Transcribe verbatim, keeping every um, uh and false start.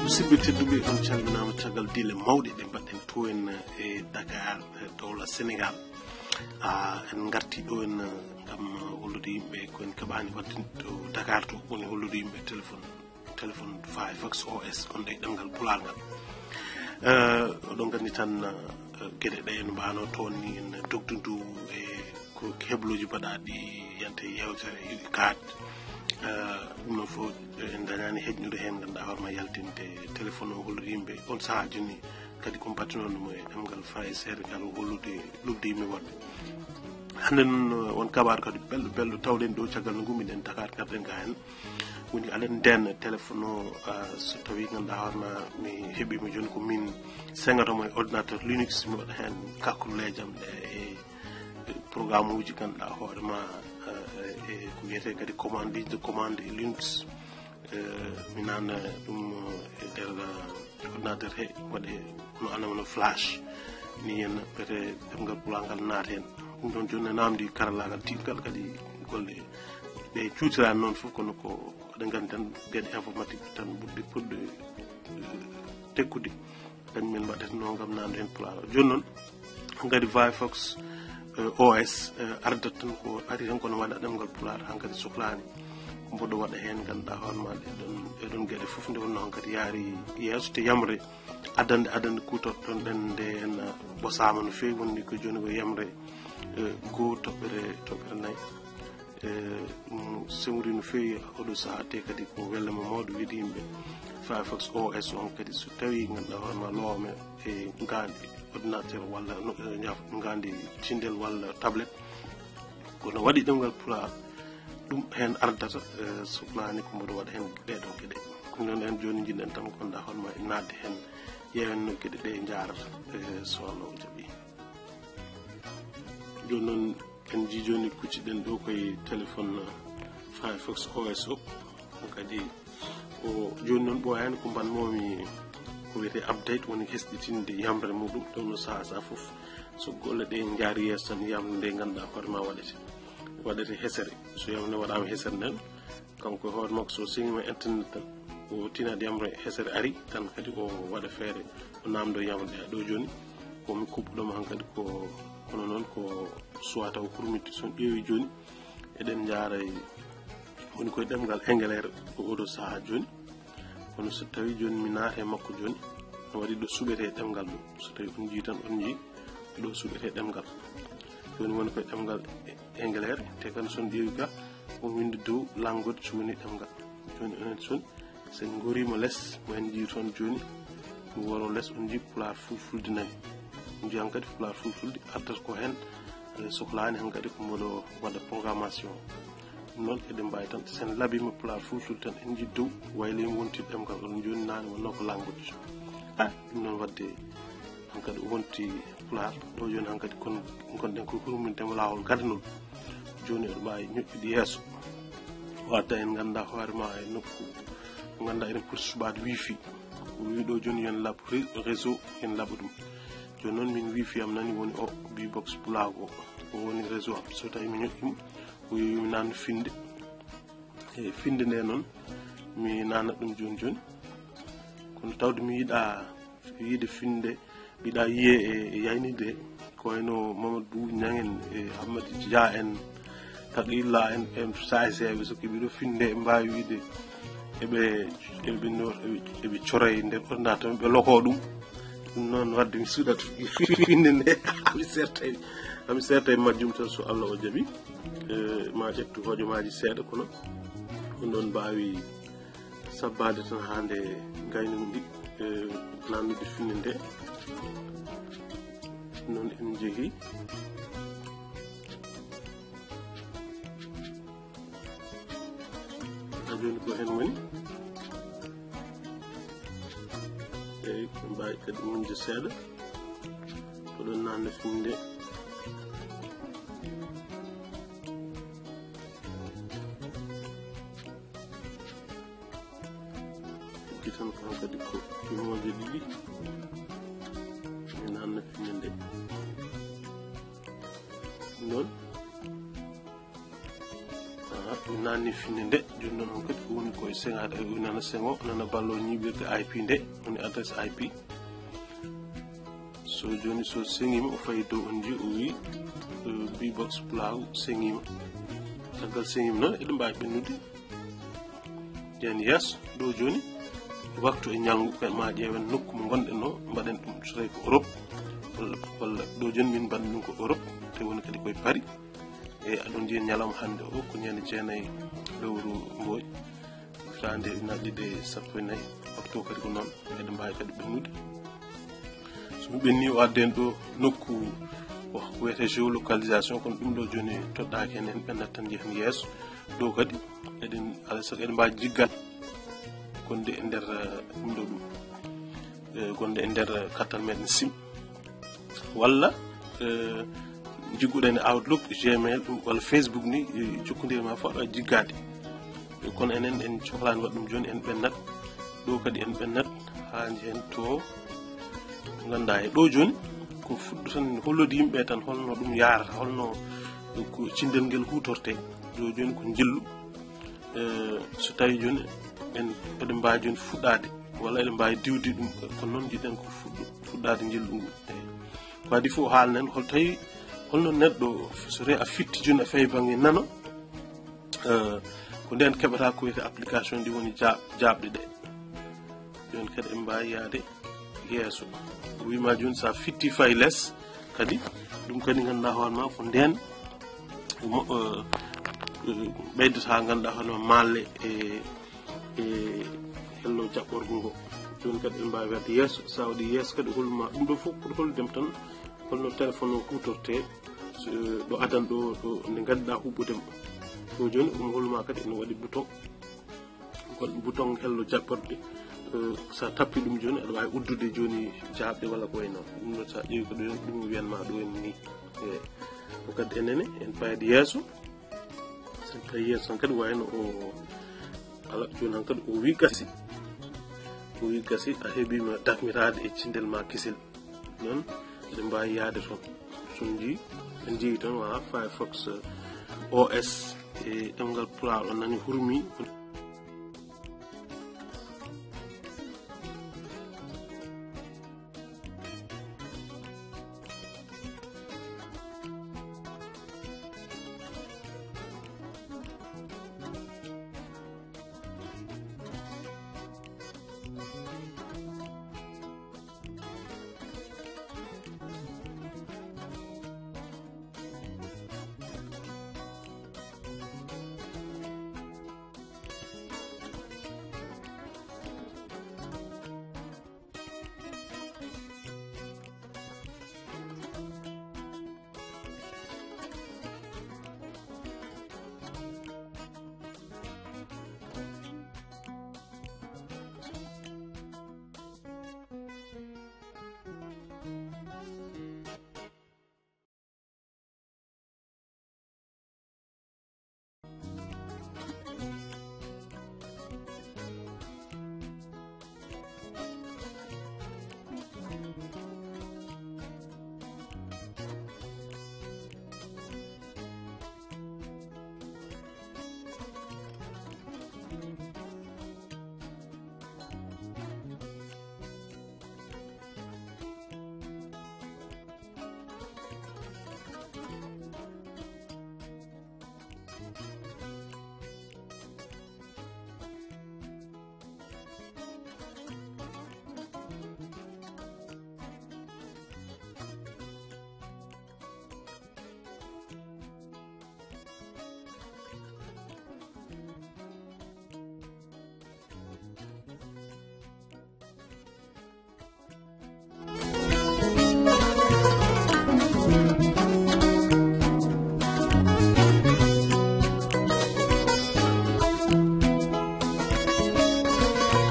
Musidɓe tedduɓe, on calminaama caggal dille mawɗe ɗe mbaɗɗen to en e Dakar, e dowla Senegal. Ah, en ngarti ɗo en, eh, ngam, eh, hollude yimɓe ko en kaɓaani waɗde to Dakar to, woni hollude yimɓe téléphone, téléphone Firefox O S, on ɗe ɗemngal Pulaar ngal. Eh, oɗon nganndi tan, eh, geɗe ɗe no mbaano toon ni, en dogdu ndu e ko hebloji mbaɗaaɗi yante yewtere kaat. Eh, ɗum noon fof, eh, en dañaani heƴnude heen, ngannduɗaa hoore ma yaltinde téléphone o hollude yimɓe on sahaa jooni. Kadi ko mbattunoon mo e ɗemngal Faranseere ngal, hollude lobdi yimɓe woɗɓe. Hannde noon, eh, won kabaaru kadi belɗo, belɗo tawɗen ɗo caggal nde ngummiɗen Dakar, ngarɗen ga heen. Woni aɗen ndeen téléphone o, ah, so tawii ngannduɗaa hoore ma mi heɓii mo jooni, ko min sengato mo e ordinateur Linux, mi waɗa heen kakkulleeji am ɗe e, e programme uji ngannduɗaa hoore ma, eh, e ko wiyetee kadi commande, ligne de commande e Linux. Eh, mi nana ɗum, eh, e nder, eh, ordinateur he, waɗe no ana wano flash. Ni en ɓete ɗemngal Pulaar ngal naata heen. Ɗum ɗoon jooni ne namdi karallaagal tiiɗngal kadi golle ɗe cuutirani noon fof, kono ko eɗen nganndi tan geɗe informatique tan ɓurɗe, ɓurɗe, eh, tekkude. Kañum en mbaɗata noon ngam namde heen Pulaar. Jooni noon, hankadi Firefox, eh, O S, eh, ardata tan ko ari tan kono waɗa ɗemngal Pulaar, hankadi sohlaani ko mboɗo waɗa heen, ngannduɗaa hoore ma ɗe ɗon, ɗe ɗon geɗe fof nde wonnoo hankadi yaari yeeso, te yamre addande, addande kuutortoɗen ɗe en, eh, ɓosaama no feewi, wonni ko jooni ko yamre, eh, goo toɓɓere, toɓɓere nayi. Eh, ɗum semori no feewi oɗo sahaa, te kadi ko wellama mawɗo wiide yimɓe. Firefox O S on kadi so tawi ngannduɗaa hoore ma loome e ngaandi ordinateur walla no, eh, ñaaf-, ngaandi tindel walla tablet, kono waɗi ɗemngal Pulaar, ɗum heen ardata, eh, sohlaani ko mboɗo waɗa heen ɗeɗo geɗe. Ɗum noon en jooni njiɗen tan ko ngannduɗaa hoore ma e naatde heen, ƴeewen no geɗe ɗe njaarata, eh, so Allah o jaɓi. Jooni noon, en njii jooni kucciɗen ɗo koye téléphone Firefox O S o. Kadi o jooni noon ɓooyaani ko mbanmomi ko wiyetee update, woni hesɗitinde yamre muɗum, ɗum no sahaa sahaa fof. So golle ɗe njaari yeeso tan, yamre nde ngannduɗaa hoore ma waɗete, waɗete hesere. So yamre nde waɗaama hesere nden, kanko e hoore makko so seniima internet tan, o tinaat yamre hesere ari tan kadi o waɗa feere o namdo yamre ɗe. Ɗo jooni ko mi kuɓɓuɗoma hankadi ko, kono noon ko suwata o hurmiti. So on ƴeewi jooni, eɗen njaara e, woni koye ɗemngal Engeleere ko oɗo sahaa jooni. Kono so tawi jooni mi naata e makko jooni, no waɗi ɗo suɓete ɗemngal ɗo. So tawi on njii tan, on njii ɗo suɓete ɗemngal. Jooni woni koye ɗemngal Engeleere, te kadi so on ƴeewi ga, on winndi dow language woni ɗemngal. Jooni onon son, so en ngoriima les, mo en njii toon jooni, mi woro les, on njii Pulaar Fulfulde nani. On njii hankadi Pulaar Fulfulde artat ko heen, eh, sohlaani hankadi ko mboɗo waɗa programmation. Ɗum noon eɗen mbaawi tan, so en labiima Pulaar Fulfulde tan, en njii dow, wayli en wonti ɗemngal, oɗon jooni naane wonnoo ko language. Ah, ɗum noon waɗde hankadi o wonti Pulaar, ɗo jooni hankadi kon, ngonɗen ko hurmintemo laawol gadanol. Jooni eɗo mbaawi ñoƴƴude yeeso. O adda en ngannduɗaa hoore ma e nokku mo ngannduɗaa eɗen poti suɓaade wifi. O wii ɗo jooni yo en laɓ re-, réseau, yo en laɓa ɗum. Jooni noon min wifi am nani woni o, Bbox Pulaagu o. O woni réseau am. So tawi mi ñoƴƴi mo, o wii yo mi nannu finde. E finde nde noon, mi nana ɗum jooni jooni. Kono tawde mi yiɗaa yiide finde, mbiɗa yiye e, e yaynide, ko wayno Mamadou Niang en, e Hamadi Dia en, Taqiyulla en, en saaseeɓe, so keɓiɗo finde, ɓe mbaawi wiide eɓe, eɓe no, eɓe, eɓe coroye nder ordinateur, ɓe loko ɗum. Ɗum noon, wadde mi suuɗat finde nde, ami serta e, ami serta e majjum tan, so Allah o jaɓi. E, ma ƴettu hojomaaji seeɗa, kono on ɗon mbaawi sabbaade tan haa nde ngaynundi, e, nannude finde nde. Noon en njehi. Haa jooni ko heen woni. Eyi, en mbaawi kadi muñde seeɗa. Ko ɗoon naatna finde. Ɗi tan kan kadi ko pimooje ɗiɗi. Mi naatna finde nde. Noon. Aha, mi naatni finde nde. Jooni noon on kadi ko woni koye seŋaade. Ay, nana seŋo, nana ballo ñiiɓirde I P nde. Woni adresse I P. So jooni so seŋiima, o fayi dow on nji, o wi, eh, B box Pulaagu seŋiima. Caggal seŋiima noon, eɗen mbaawi ɓennude. Nden yeeso ɗo jooni, waktu e ñalngu, ɓe ma ƴeewen nokku mo ngonɗen o, mbaɗen ɗum so tawi ko Europe, walla, walla ɗo jooni min mbaɗen ɗum ko Europe, te woni kadi koye Paris. E aɗon njiya ñalawma hannde o, ko ñande jeenayi lewru Mbooy, hitaande ujunere ɗiɗi e sappo e nayi, waktu o kadi ko noon, eɗen mbaawi kadi ɓennude. So mi ɓenni o adden ɗo nokku o wiyetee géolocalisation, kono ɗum ɗo jooni toɗɗaaki heen, en ɓennat tan njehen yeeso. Ɗo kadi eɗen, alaa e sago eɗen mbaawi jiggaade gonɗe e nder, eh, ɗum ɗo ɗum, eh, gonɗe e nder, eh, kartal meɗen sim. Walla, eh, jigguɗen e Outlook, Gmail, ɗum, walla Facebook ni, eh, jokkondiral ma fof aɗa waawi jiggaade. Eh, kono enen en cohlaani waɗ ɗum jooni, en ɓennat. Ɗo kadi en ɓennat haa njehen to ngannduɗaa e ɗo jooni ko fuɗɗo tan hollude yimɓe tan holno ɗum yaarata, holno ko cindel ngel huutortee. Ɗo jooni ko njillu. Eh, so tawi jooni en, eɗen mbaawi jooni fuɗɗaade, walla eɗen mbaawi diwde ɗum, kono noon njiɗen ko fuɗɗo-, fuɗɗaade njillu ngu. Eyi. Ko adii fof o haalnen, hol tawi, holno neɗɗo, so tawi a fitti jooni a fayi bannge nano, eh, ko ndeen keɓata ko wiyetee application ɗi woni jaa-, jaaɓɗe ɗe. Jooni kadi en mbaawi yahde yeeso. O wii ma jooni so a fitti fayi les, kadi ɗum kadi ngannduɗaa hoore ma ko ndeen mo, eh, eh, ɓeydata ngannduɗaa hoore ma maalle e, e hello jaɓɓorgo ngo. Jooni kadi en mbaawi waɗde yeeso. So a waɗi yeeso kadi hol ma ɗum ɗo fof ko holde dem tan holno téléphone o huutortee, so, ɗo adan ɗo, ɗo nde ngannduɗaa huɓɓude mo. Ɗo jooni ɗum hol ma kadi ene waɗi bouton. Kon bouton hello jaɓɓorɗe, eh, so a tappi ɗum jooni, aɗa waawi uddude jooni jaaɓɗe walla ko wayi noon. Ɗum ɗo so a ƴeewi ko ɗo, ɗum wiyan ma ɗo en ni. Eh, ko kadi enene, en payat yeeso. So en payi yeeso tan kadi wayno o, ala jooni han kadi o wi gasi. O wi gasi, a heɓiima dakmitaade e cindel ma kisel. Noon, eɗen mbaawi yahde toon. So en njii, en njii tan, wala Firefox, eh, O S, e ɗemngal Pulaar, on nani hurmi.